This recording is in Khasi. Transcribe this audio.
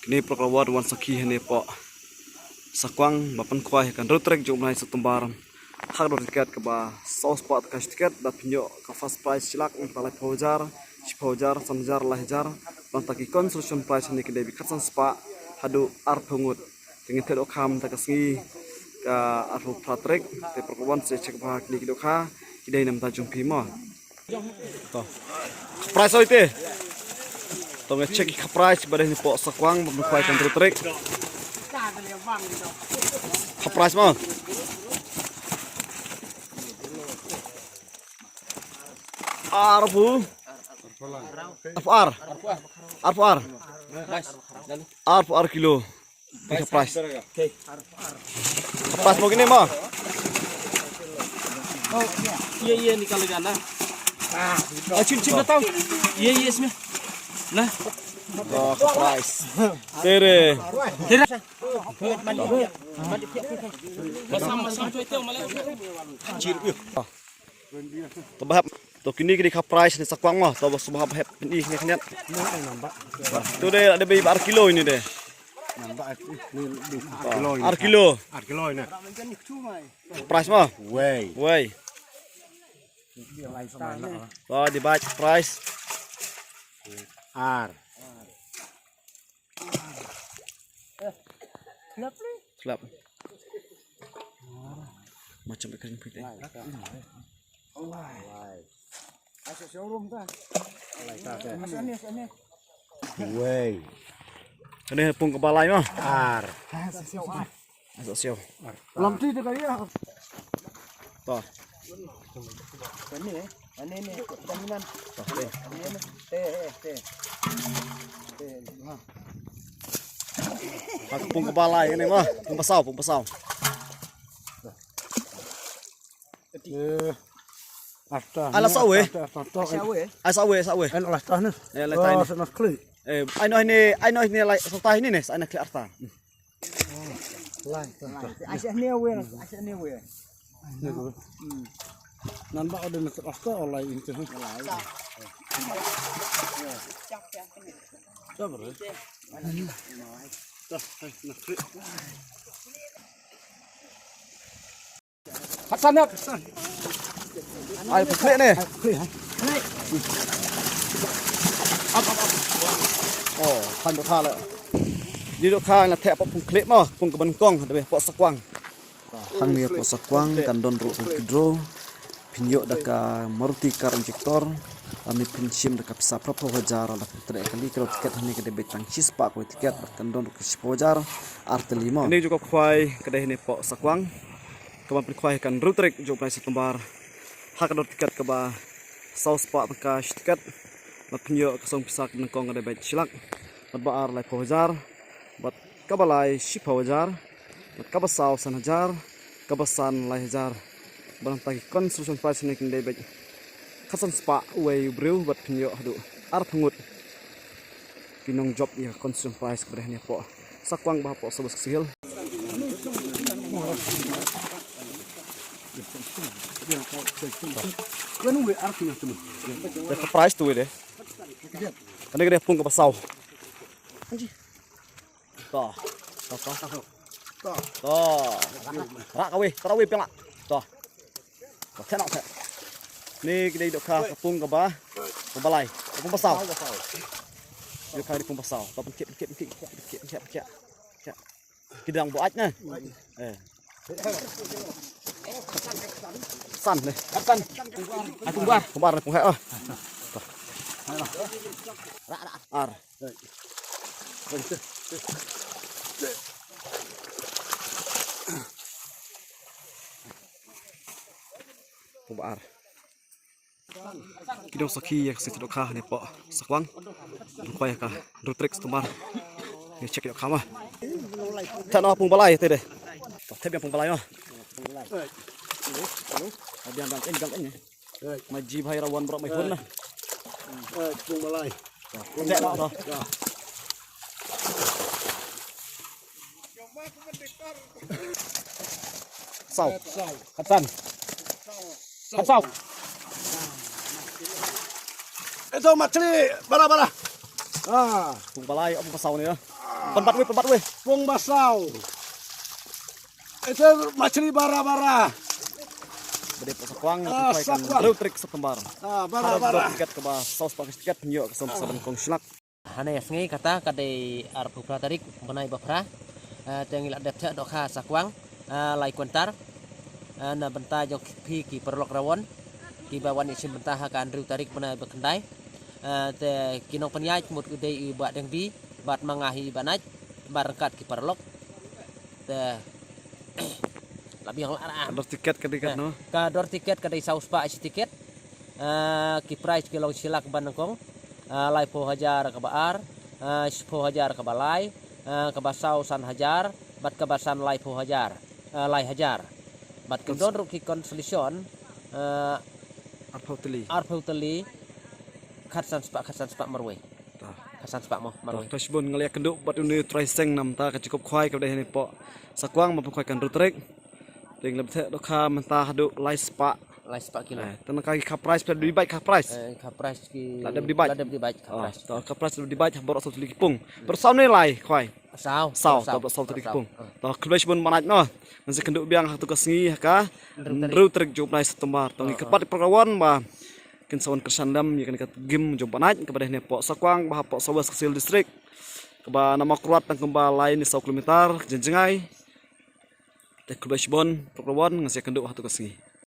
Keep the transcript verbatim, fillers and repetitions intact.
Kine paralok la wan sakhi hangne hapoh Sakwang ba pynkhwai ha ka hynriew tarik jong u bnai September. Ha ka dor tiket kaba saw spah tyngka shi tiket, bad phin ïoh ka first prize shi lak, nangta laiphew hajar, shiphew hajar, san hajar, lai hajar. Bad nangta ki consolation prize hangne ki dei beit khatsan spah haduh arphew ngut. Te ngin ïa ïoh kham ha ka sngi ka arphew phra tarik. Te paralok wan sa check bha kine ki dohkha ki dei na bynta jong phi mo. To. Prize oi te. To ngi check ki prize ba dei hangne hapoh Sakwang ba pynkhwai ka hynriew tarik. Ki prize mo. Arphew. Arphew ar. Arphew ar. Arphew ar kilo. Ki prize. Prize mo kine mo. ये ये निकाल जाना। अच्छी अच्छी बताओ। ये ये इसमें ना। Oh, ka prize. Te re. तेरा। Masam masam tu itu malah. To ba hap. To kine kine ka prize ne Sakwang mo. To ba shu ba hap hep ni kine kine. To de ada beit ar kilo ini de. Ar kilo. Ar kilo ini. Prize mo. Wei. Wei. To di bait prize. Ar. Slap. Macam ikan putih. Wei. Kane pung kaba lai mo. Ar. Asa siaw. Lam ti de kali ya. To. Ani, ani ni, jaminan. Te, te, te. Te, ha. Ha ka pung kaba lai kane mo, pung ba saw, pung ba saw. Eh, asta. Ala saw eh. Ala saw eh, saw eh. Ala asta ni. Eh, ala asta ni. Sa na kli. Eh, ai noh ni, ai noh ni lai sa ta ni ni, sa na kli asta. Lai. Ai sa ni wei, ai sa ni wei. Nan ba ada nak asta lai ini tu. Lai. Sabar. Dah, hai, nak klik. Hasan ya. Ai, klik ni. Oh, kan dohkha la. Ni dohkha la thep pung klik mo, pung ka ban kong, da be pok Sakwang. Hangne pok Sakwang kan don ruh ki draw. Phin ïoh da ka Maruti car injector. Lane phin shim da ka pisa phra phew hajar, lada phin treh kali ka tiket hangne ka dei beit tang shispah kawei tiket, bad kan don ruh ki shiphew hajar, ar tylli mo. Kane jong ka khwai ka dei hangne pok Sakwang. Ka ban pynkhwai ha ka hynriew tarik jong u bnai September. Ha ka dor tiket kaba saw spah tyngka shi tiket. Bad phin ïoh ka song pisa ka nyngkong ka dei beit shi lak. Bad ba ar laiphew hajar. Bad kaba lai shiphew hajar. Bad kaba saw san hajar. Kaba san lai hajar. Bad nangta ki consolation prize ne kin dei beit khatsan spah uwei u briew bad phin ïoh haduh arphew ngut. Ki nongjop ïa ka consolation prize kaba dei hangne pok Sakwang ba pok Sabus Ksihil. Te ka prize tu de. Kane ka dei pung kaba saw. To. To, to, to. To. Rak kawei, rak kawei pela. To. Ko thena thena. Ni ki dei dohkha ka pung kaba, pung ba lai, pung ba saw. Dohkha ni pung ba saw. To pung kit, kit, kit, kit, kit, kit, kit. Ki dang buat na. Eh. San ni. San. Ai pung bar. Pung bar ni pung hai ah. To. Ar. Pung ba ar. Ki dang sakhi ïa ka siti dohkha ne pok Sakwang. Dang khwai ïa ka hynriew tarik September. Ngi check ïa ka ma. Thep noh pung ba lai te de. Thep ïa pung ba lai ma. Biang dang ken dang ken. Ma ji bhai rawan bro mai hun na. Pung ba lai. Thep noh to. Saw. Khatsan. Khatsaw. Ito machli bala bala. Ah, pung ba lai, pung ba saw ni ya. Pynbat wei, pynbat wei. Pung ba saw. Ita machli bara bara. Bad ïa pdeng Sakwang, ah, Sakwang. Hynriew tarik September. Ah, bara bara. Tiket kaba saw spah tiket, nyo ka sawm saban kong shilak. Hane sngi kata ka dei arphew phra tarik bnai ba phra. Eh, te ngi la dep theh dohkha Sakwang, eh, lai kyntar. Eh, na bynta jong phi ki paralok rawon kiba wan ïashim bynta ha ka hynriew tarik bnai ba khyndai. Eh, te ki nongpynïaid mut u dei u Bah Dengbi bad ma nga hi Bah Naid bad ryngkat ki paralok. Te la biang la. Ka dor tiket ka dei katno? Ka dor tiket ka dei saw spah shi tiket. Eh, ki prize ki long shilak ba nyngkong. Eh, laiphew hajar kaba ar, eh, shiphew hajar kaba lai, eh, kaba saw san hajar, bad kaba san laiphew hajar, eh, lai hajar. Bad kin don ruh ki consolation, eh, arphew tylli. Arphew tylli, khatsan spah, khatsan spah marwei. Khatsan spah mo marwei. Khublei shibun, nga la ïakynduh bad une u trai seng namar ka Jacob Khwai kaba dei hangne hapoh Sakwang, ba pynkhwai ka hynriew tarik. Te ngi la btheh dohkha mynta haduh lai spah. Lai spah kilo. Eh, te nangta ki kha prize, phi la dep bud kha prize. Eh, kha prize ki la dep bud. La dep bud kha prize. To kha prize la dep bud ha baroh saw tylli ki pung. Baroh saw ne lai Khwai? Saw. Saw, to baroh saw tylli ki pung. To khublei shibun Bah Naid noh. Ngan sa ïakynduh biang ha tu ka sngi ha ka hynriew tarik jong u bnai September. To ngi kyrpad ïa ki paralok rawon ba kin sa wan kyrshan lem ïa kane ka game jong Bah Naid kaba dei hangne hapoh Sakwang, ba hapoh South West Khasi Hills District. Kaba na Mawkyrwat tang kumba lai ne saw kilometer ka jingjngai. Te khublei shibun paralok rawon, ngan sa ïakynduh ha tu ka sngi.